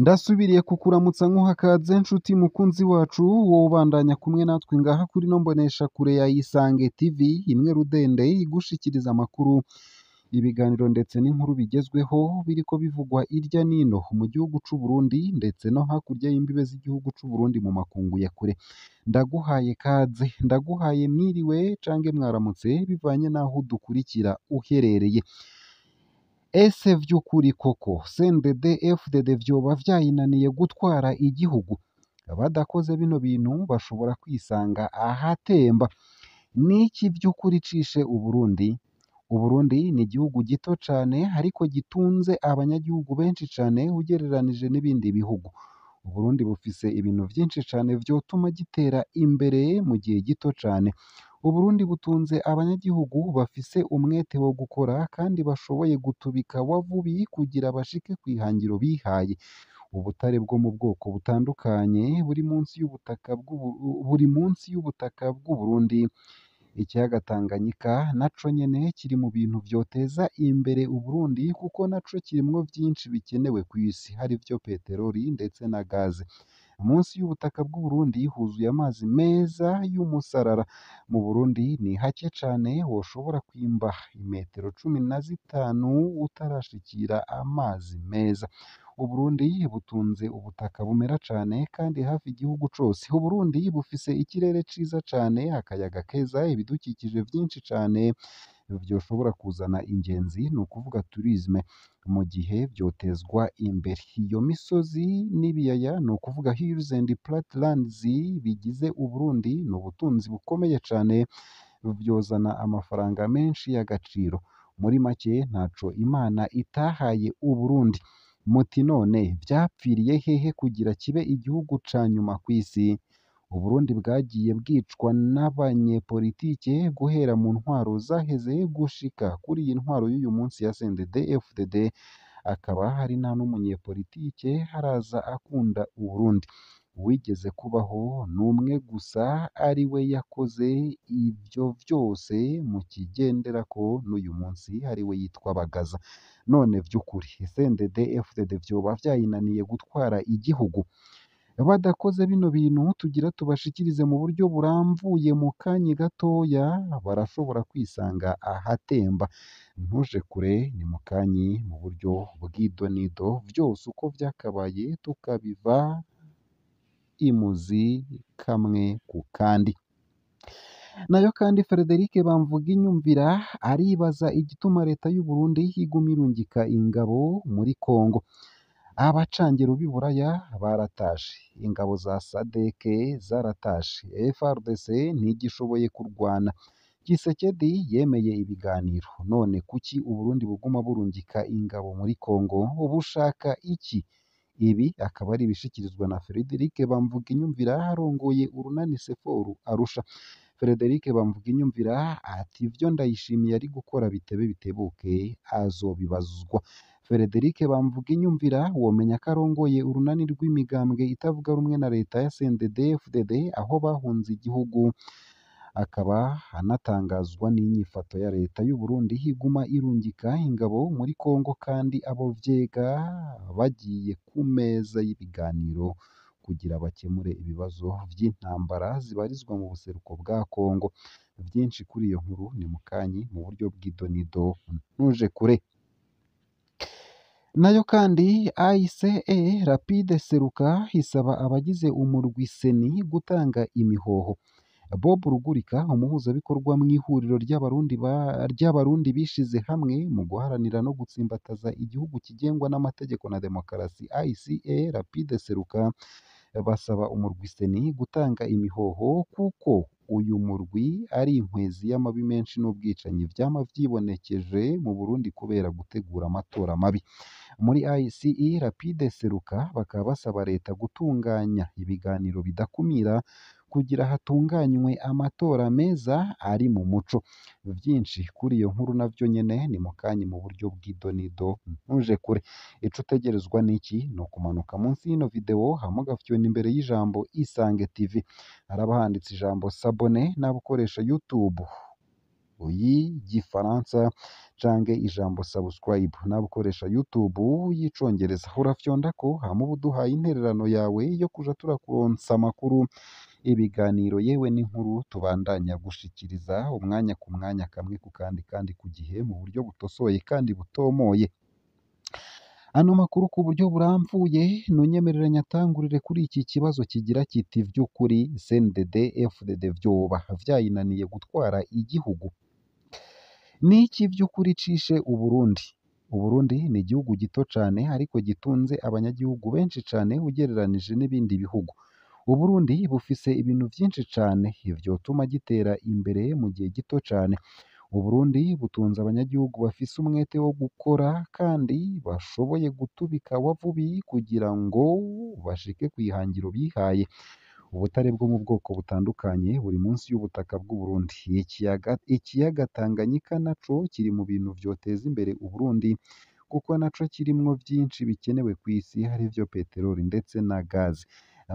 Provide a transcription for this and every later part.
Ndasubiriye kukuramutsa nkuha kaze nshuti mukunzi wacu, wowe ubandanya kumwe natwe ngaha kuri no mbonesha kure ya Isange TV, imwe rudende igushikiriza amakuru, ibiganiro ndetse n'inkuru bigezweho biriko bivugwa irya nino mu gihugu c'u Burundi ndetse no hakurya y'imbibe z'igihugu c'u Burundi mu makungu ya kure. Ndaguhaye kaze, ndaguhaye mwiriwe cange mwaramutse bivanye n'aho udukurikira uherereye. Ese vy'ukuri koko CNDD FDD vyoba vyayinaniye gutwara igihugu? Badakoze bino bintu bashobora kwisanga ahatemba. Niki vy'ukuri cishe Uburundi? Uburundi ni igihugu gito cane ariko gitunze abanyagihugu benshi cane ugereranije n'ibindi bihugu. Uburundi bufise ibintu vyinshi cane vyotuma gitera imbere mu gihe gito cane. Uburundi butunze abanyagihugu bafise umwete wo gukora kandi bashoboye gutubika wavubi kugira bashike kw'ihangiro bihaye. Ubutare bwo mu bwoko butandukanye buri munsi y'ubutaka buri munsi y'ubutaka bw'Uburundi. Ikiyaga Tanganyika naco nyene kiri mu bintu vyoteza imbere Uburundi kuko naco kirimwo vyinshi bikenewe kw'isi, harivyo peteroli ndetse na gaze. Munsi y'ubutaka bw'Uburundi huzuye amazi meza y'umusarara. Mu Burundi ni hake cane woshobora kwimba imetero 15 utarashikira amazi meza. Uburundi butunze ubutaka bumera cane kandi hafi igihugu cose. Uburundi bufise ikirere ciza cane, akayaga keza, ibidukikije vyinshi cane vyoshobora kuzana ingenzi, ni ukuvuga tourisme, mu gihe vyotezwa imbere. Iyo misozi n'ibiyaya, ni ukuvuga hills and platelands, bigize Uburundi ni ubutunzi bukomeye cane, vyozana amafaranga menshi y'agaciro. Muri make ntaco Imana itahaye Uburundi. Muti none vyapfiriye hehe kugira kibe igihugu ca nyuma kw'isi? Uburundi bwagiye bwicwa n'abanyepolitike guhera mu ntwaro zaheze gushika kuri iyi ntwaro y'uyu munsi ya CNDD FDD, akaba hari nta n'umunyepolitike haraza akunda Uburundi. Uwigeze kubaho n'umwe gusa ari we yakoze ivyo vyose mukigenderako n'uyu munsi ari we yitwa Bagaza. None vy'ukuri CNDD FDD vyoba vyayinaniye gutwara igihugu? Badakoze bino bintu tugira tubashikirize mu buryo buramvuye mu kanya gatoya, barashobora kwisanga ahatemba. Ntuje kure ni mu kanyi mu buryo bw'idonido vyose uko vyakabaye tukabiva imuzi kamwe ku kandi. Nayo kandi Frederic Bamvuginyumvira aribaza igituma leta y'u Burundi iguma irungika ingabo muri Kongo. Abacangero b'i Buraya baratashe, ingabo za SADC zaratashe, FARDC ntigishoboye kurwana. Tshisekedi yemeye ibiganiro, none kuki Uburundi buguma burungika ingabo muri Kongo? Bushaka iki? Ibi akaba ari ibishikirizwa na Frederic Bamvuginyumvira arongoye urunani Seforu Arusha. Frederic Bamvuginyumvira ati ivyo Ndayishimiye ari gukora bitebe bitebuke azobibazwa. Frederic Bamvuginyumvira womenya ko arongoye urunani rw'imigambwe itavuga rumwe na leta ya CNDD FDD aho bahunze igihugu, akaba anatangazwa n'inyifato ya leta y'u Burundi iguma irungika ingabo muri Kongo kandi abo vyega bagiye ku meza y'ibiganiro kugira bakemure ibibazo vy'intambara zibarizwa mu buseruko bwa Kongo. Vyinshi kuri iyo nkuru ni mu kanyi mu buryo bw'idonido, ntuje kure. Nayo kandi ICE Rapide Seruka isaba abagize umurwi CENI gutanga imihoho. Bob Rugurika, umuhuzabikorwa mw'ihuriro ry'Abarundi bishize hamwe mu guharanira no gutsimbataza igihugu kigengwa n'amategeko na demokarasi ICE Rapide Seruka, basaba umurwi CENI gutanga imihoho kuko uyu murwi ari inkwezi y'amabi menshi n'ubwicanyi vyama vyibonekeje mu Burundi kubera gutegura amatora mabi. Muri ICE Rapide Seruka bakaba basaba leta gutunganya ibiganiro bidakumira kugira hatunganywe amatora meza ari mu muco. Vyinshi kuri iyo nkuru navyo nyene ni mu kanyi mu buryo bw'idonido, ntuje kure. Ico utegerezwa niki? Ni ukumanuka munsi y'ino video hama ugafyona imbere y'ijambo Isange TV. Haraba handitse ijambo s'abonner n'abakoresha YouTube. y'igifaransa canke ijambo subscribe. Nawe ukoresha YouTube y'icongereza urafyondako, hama uba uduhaye intererano yawe yo kuja turakuronsa amakuru, ibiganiro yewe n'inkuru tubandanya gushikiriza umwanya ku mwanya, kamwe ku kandi, kandi ku gihe, mu buryo butosoye kandi butomoye. Ano makuru ku buryo buramvuye nunyemerera nyatangurire kuri iki kibazo kigira kiti: vy'ukuri CNDD FDD vyoba vyayinaniye gutwara igihugu? Niki vy'ukuri cishe Uburundi? Uburundi ni igihugu gito cane ariko gitunze abanyagihugu benshi cane ugereranije n'ibindi bihugu. Uburundi bufise ibintu vyinshi cane vyotuma gitera imbere mu gihe gito cane. Uburundi butunze abanyagihugu bafise umwete wo gukora kandi bashoboye gutubika wavubi kugira ngo bashike kw'ihangiro bihaye. Ubutare bwo mu bwoko butandukanye buri munsi y'ubutaka bw'Uburundi. Ikiyaga Tanganyika naco kiri mu bintu vyoteza imbere Uburundi, kuko naco kirimwo vyinshi bikenewe kw'isi, arivyo peteroli ndetse na gaze.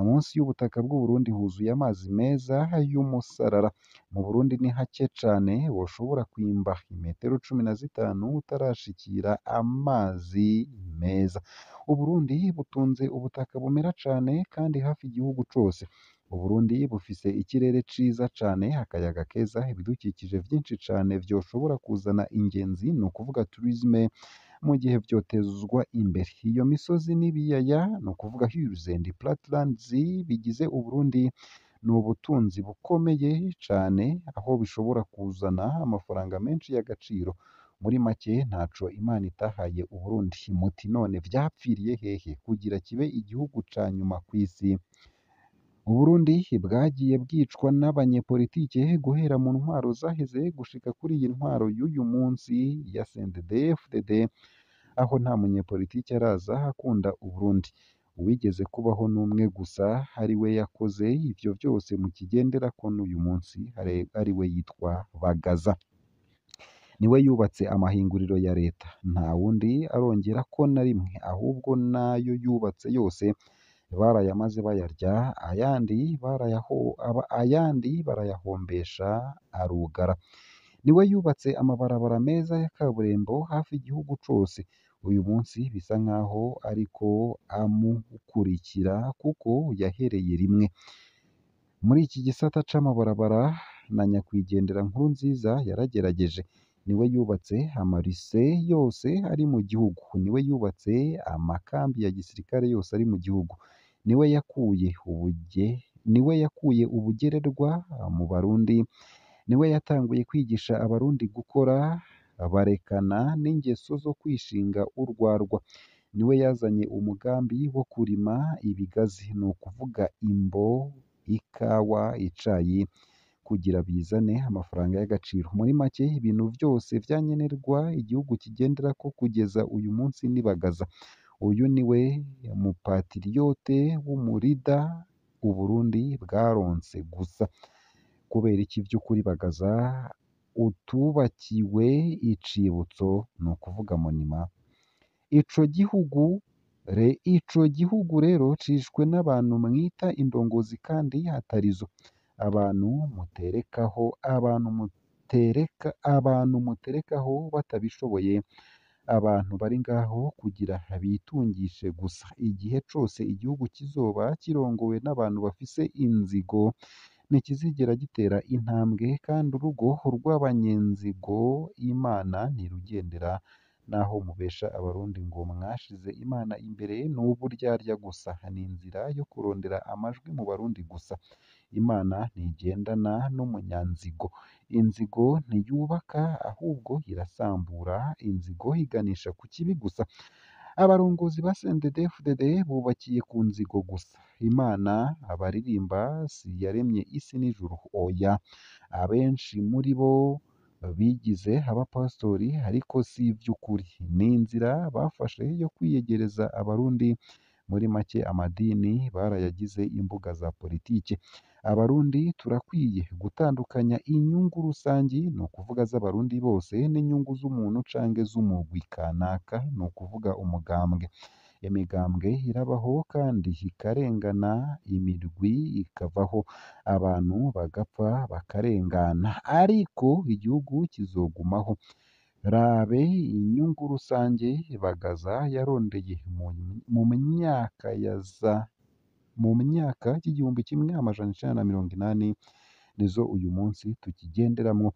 Munsi y'ubutaka bw'Uburundi huzuye amazi meza y'umusarara. Mu Burundi ni hake cane woshobora kwimba imetero 15 utarashikira amazi meza. Uburundi butunze ubutaka bumera cane kandi hafi igihugu cose. Uburundi bufise ikirere ciza cane, akayaga keza, ibidukikije vyinshi cane vyoshobora kuzana ingenzi, ni ukuvuga tourisme, mu gihe vyotezwa imbere. Iyo misozi n'ibiyaya, ni ukuvuga hills and flatlands, bigize Uburundi ni ubutunzi bukomeye cane, aho bishobora kuzana amafaranga menshi y'agaciro. Muri make ntaco Imana itahaye Uburundi. Muti none vyapfiriye hehe kugira kibe igihugu ca nyuma kw'isi? Uburundi bwagiye bwicwa n'abanyepolitike guhera mu ntwaro zaheze gushika kuri iyi ntwaro y'uyu munsi ya CNDD-FDD, aho nta munyepolitike araza akunda Uburundi. Uwigeze kubaho n'umwe gusa, ari we yakoze ivyo vyose mukigenderako n'uyu munsi, ari we yitwa Bagaza. Niwe yubatse amahinguriro ya leta, nta wundi arongerako na rimwe, ahubwo n'ayo yubatse yose barayamaze bayarya, ayandi barayahombesha arugara. Niwe yubatse amabarabara meza ya kaburimbo hafi igihugu cose. Uyu munsi bisa nkaho ariko amukurikira kuko yahereye rimwe. Muri iki gisata c'amabarabara na nyakwigendera Nkurunziza yaragerageje. Niwe yubatse amarise yose ari mu gihugu, niwe yubatse amakambi ya gisirikare yose ari mu gihugu, niwe yakuye ubugererwa mu Barundi, niwe yatanguye kwigisha Abarundi gukora barekana n'ingeso zo kwishinga urwarwa, niwe yazanye umugambi wo kurima ibigazi, ni ukuvuga imbo, ikawa, icayi, kugira bizane amafaranga y'agaciro. Muri make ibintu vyose vyankenerwa igihugu kigenderako kugeza uyu munsi ni Bagaza. Uyu niwe mupatiriyote w'umurida Uburundi bwaronse gusa. Kubera iki vy'ukuri Bagaza utubakiwe icibutso, ni ukuvuga monima? Ico gihugu rero cishwe n'abantu mwita indongozi kandi hatarizo. Abantu muterekaho batabishoboye, abantu bari ngaho kugira bitungishe gusa. Igihe cose igihugu kizoba kirongowe n'abantu bafise inzigo ntikizigera gitera intambwe, kandi urugo rw'abanyenzigo Imana ntirugendera. Naho mubesha Abarundi ngo mwashize Imana imbere, ni uburyarya gusa, ni inzira yo kurondera amajwi mu Barundi gusa. Imana ntigendana n'umunyanzigo. Inzigo ntiyubaka ahubwo irasambura, inzigo iganisha ku kibi gusa. Abarongozi ba CNDD-FDD bubakiye ku nzigo gusa. Imana abaririmba si yaremye isi n'ijuru, oya. Abenshi muri bo bigize abapastori ariko si ivy'ukuri, ni inzira bafashe yo kwiyegereza Abarundi. Muri make amadini barayagize imbuga za politike. Abarundi turakwiye gutandukanya inyungu rusangi, ni ukuvuga z'Abarundi bose, n'inyungu z'umuntu canke z'umugwi kanaka, ni ukuvuga umugambwe. Imigambwe irabaho kandi ikarengana, imirwi ikavaho, abantu bagapfa bakarengana, ariko igihugu kizogumaho. Rabe inyungu rusange Bagaza yarondeye mu myaka ya za mu myaka y'1980 nizo uyu munsi tukigenderamwo.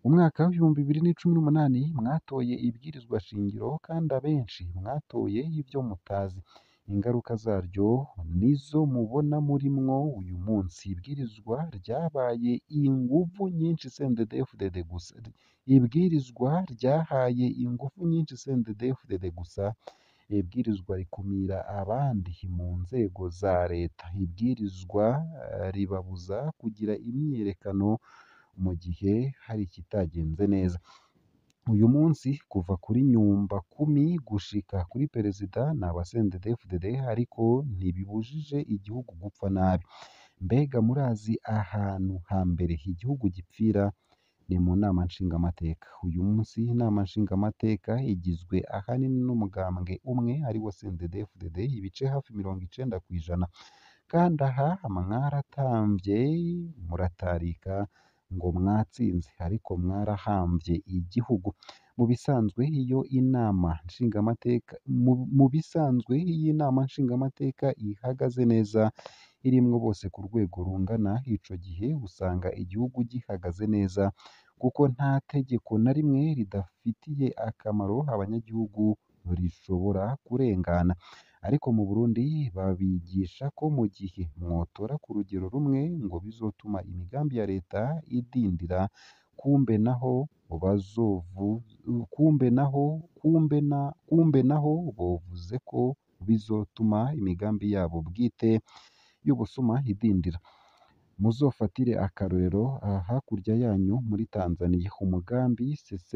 Umwaka w'2018 mwatoye ibwirizwa shingiro kandi abenshi mwatoye ivyo mutazi. Ingaruka zaryo nizo mubona murimwo uyu munsi. Ibwirizwa ryabaye inguvu nyinshi CNDD-FDD gusa, ibwirizwa ryahaye inguvu nyinshi CNDD-FDD gusa, ibwirizwa rikumira abandi mu nzego za leta, ibwirizwa ribabuza kugira imyiyerekano mu gihe hari ikitagenze neza. Uyu munsi kuva kuri nyumba kumi gushika kuri perezida ni aba CNDD-FDD, ariko ntibibujije igihugu gupfa nabi. Mbega murazi ahantu hambere igihugu gipfira? Ni mu nama nshingamateka. Uyu munsi inama nshingamateka igizwe ahanini n'umugambwe umwe ari wo CNDD-FDD, ibice hafi 90%. Kandi aha mwaratamvye muratarika ngo mwatsinze, ariko mwarahamvye igihugu. Mu bisanzwe iyo inama nshingamateka mu bisanzwe iyo inama nshingamateka ihagaze neza irimwo bose ku rwego rungana, ico gihe usanga igihugu gihagaze neza kuko nta tegeko na rimwe ridafitiye akamaro abanyagihugu rishobora kurengana. Ariko mu Burundi babigisha ko mu gihe mwotora ku rugero rumwe ngo bizotuma imigambi ya leta idindira, kumbe naho bazovu kumbe naho kumbe na kumbe naho bovuze ko bizotuma imigambi yabo bwite y'ubusuma idindira. Muzofatire akarorero aha hakurya yanyu muri Tanzania, umugambi CC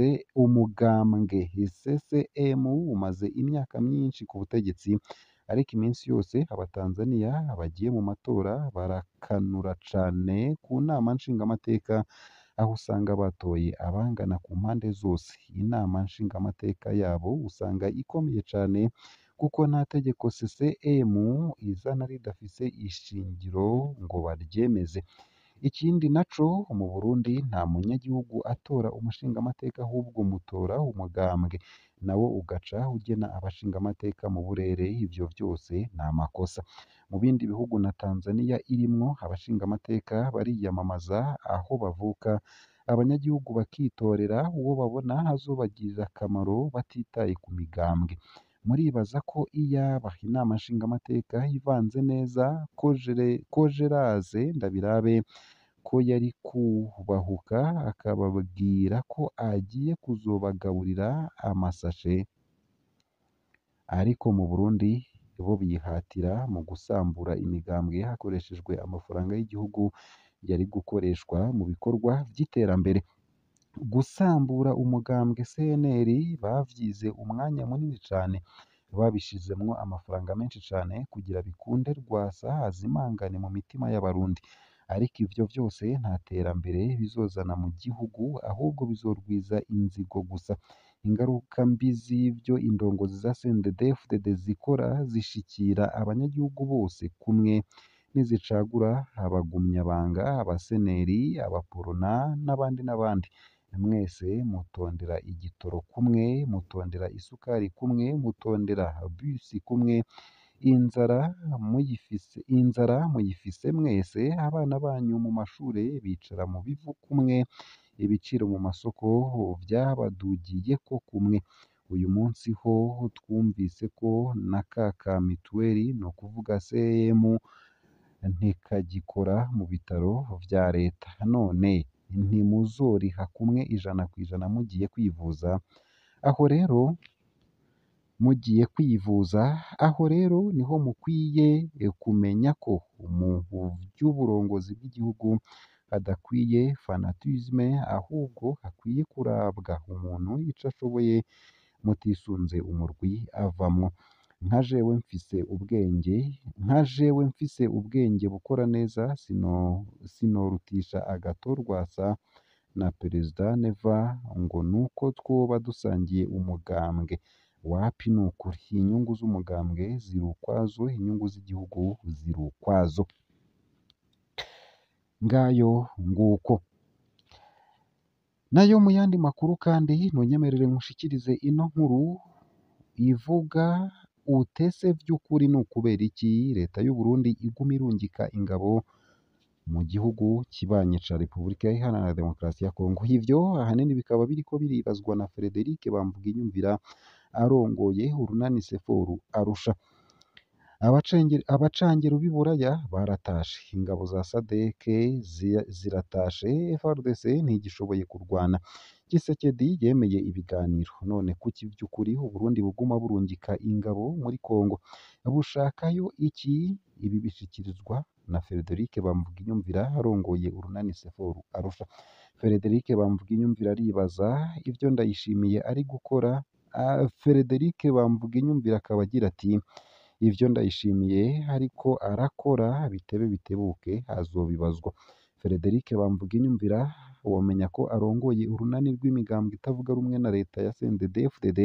umugambwe CCM umaze imyaka myinshi ku butegetsi, ariko iminsi yose abatanzania bagiye mu matora barakanura cane ku nama nshingamateka, aho usanga batoye abangana ku mpande zose. Inama nshingamateka yabo usanga ikomeye cane kuko nta tegeko CCM izana ridafise ishingiro ngo baryemeze. Ikindi naco mu Burundi nta munyagihugu atora umushingamateka, ahubwo mutora umugambwe nawo ugaca ugena abashingamateka mu burere. Ivyo vyose ni amakosa. Mu bindi bihugu na Tanzania irimwo, abashingamateka bariyamamaza aho bavuka, abanyagihugu bakitorera uwo babona azobagirira akamaro batitaye ku migambwe. Muribaza ko iyaba inama nshingamateka ivanze neza ko Gerase Ndabirabe ko yari kubahuka akababwira ko agiye kuzobagaburira amasashe? Ariko mu Burundi bo bihatira mu gusambura imigambwe hakoreshejwe amafaranga y'igihugu yari gukoreshwa mu bikorwa vy'iterambere. Gusambura umugambwe CNL bavyize umwanya munini cane, babishizemwo amafaranga menshi cane kugira bikunde Rwasa azimangane mu mitima y'abarundi. Ariko ivyo vyose nta terambere bizozana mu gihugu, ahubwo bizorwiza inzigo gusa. Ingaruka mbi z'ivyo indongozi za CNDD-FDD zikora zishikira abanyagihugu bose kumwe, nizicagura abagumyabanga, abaseneri, abaporona n'abandi n'abandi. Mwese mutondera igitoro kumwe, mutondera isukari kumwe, mutondera bisi kumwe, inzara muyifise mwese, abana banyu mu mashure bicara mu bivu kumwe, ibiciro mu masoko vyabadugiyeko kumwe. Uyu munsi ho twumvise ko na ka ka mituweli, ni ukuvuga CM, ntikagikora mu bitaro vya leta. None ntimuzoriha kumwe 100% mugiye kwivuza? Aho rero mugiye kwivuza, aho rero niho mukwiye kumenya ko mu vy'uburongozi bw'igihugu hadakwiye fanatisme, ahubwo hakwiye kurabwa umuntu ico ashoboye mutisunze umurwi avamwo. Nka jewe mfise ubwenge bukora neza, sinorutisha Agathon Rwasa na Perezida Neva ngo nuko twoba dusangiye umugambwe. Wapi nukuri, inyungu z'umugambwe ziri ukwazo, inyungu z'igihugu ziri ukwazo. Ngayo nguko. Nayo mu yandi makuru kandi ntunyemerere nkushikirize ino nkuru ivuga utese vy'ukuri ni ukubera iki leta y'u Burundi iguma irungika ingabo mu gihugu kibanye ca Repubulika Iharanira Demokarasi ya Kongo. Ivyo ahanini bikaba biriko biribazwa na Frederic Bamvuginyumvira arongoye urunani Seforu Arusha. Abacangero b'i Buraya baratashe, ingabo za SADC ziratashe, FARDC ntigishoboye kurwana. Tshisekedi yemeye ibiganiro, none kuki vy'ukuri Uburundi buguma burungika ingabo muri Kongo? Bushakayo iki? Ibi bishikirizwa na Frederic Bamvuginyumvira arongoye urunani Seforu Arusha. Frederic Bamvuginyumvira aribaza ivyo Ndayishimiye ari gukora. Frederic Bamvuginyumvira akaba agira ati ivyo Ndayishimiye ariko arakora bitebe bitebuke azobibazwa. Frederic Bamvuginyumvira womenya ko arongoye urunani rw'imigambwe itavuga rumwe na leta ya CNDD-FDD,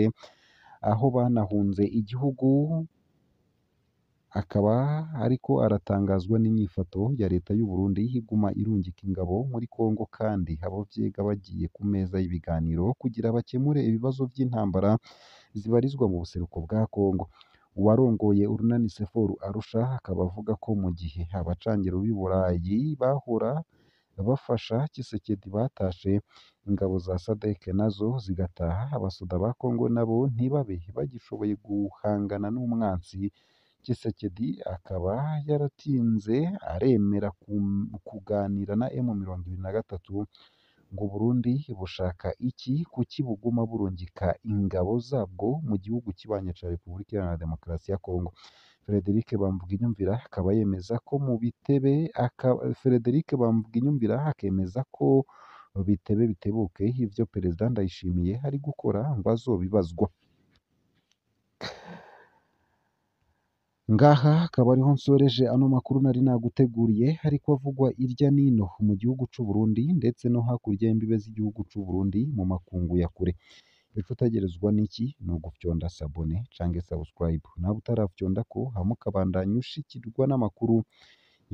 aho banahunze igihugu, akaba ariko aratangazwa n'inyifato ya leta y'u Burundi iguma irungika ingabo muri Kongo kandi abo vyega bagiye ku meza y'ibiganiro kugira bakemure ibibazo vy'intambara zibarizwa mu buseruko bwa Kongo. Uwarongoye urunani Seforu Arusha akaba avuga ko mu gihe abacangero b'i Burayi bahora bafasha Tshisekedi batashe, ingabo za SADC nazo zigataha, abasoda ba Kongo nabo ntibabe bagishoboye guhangana n'umwansi. Tshisekedi akaba yaratinze aremera kuganira na M23 ngo Burundi bushaka iki? Kuki buguma burungika ingabo zabwo mu gihugu kibanye ca Repubulika Iharanira Demokarasi ya Kongo? Frederic Bamvuginyumvira akaba yemeza ko mu bitebe Frederic Bamvuginyumvira akemeza ko bitebe bitebuke ivyo Perezida Ndayishimiye ari gukora ngo azobibazwa. Ngaha akaba ariho nsoreje ano makuru nari naguteguriye ariko avugwa irya nino mu gihugu c'u Burundi ndetse no hakurya y'imbibe z'igihugu c'u Burundi mu makungu ya kure. Ico utegerezwa n'iki? Ni ugufyonda sabone canke subscribe. Nawe utarafyondako hama ukabandanya ushikirwa n'amakuru,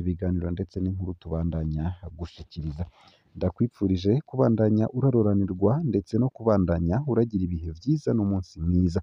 ibiganiro ndetse n'inkuru tubandanya gushikiriza. Ndakwipfurije kubandanya uraroranirwa ndetse no kubandanya uragira ibihe vyiza n'umunsi mwiza.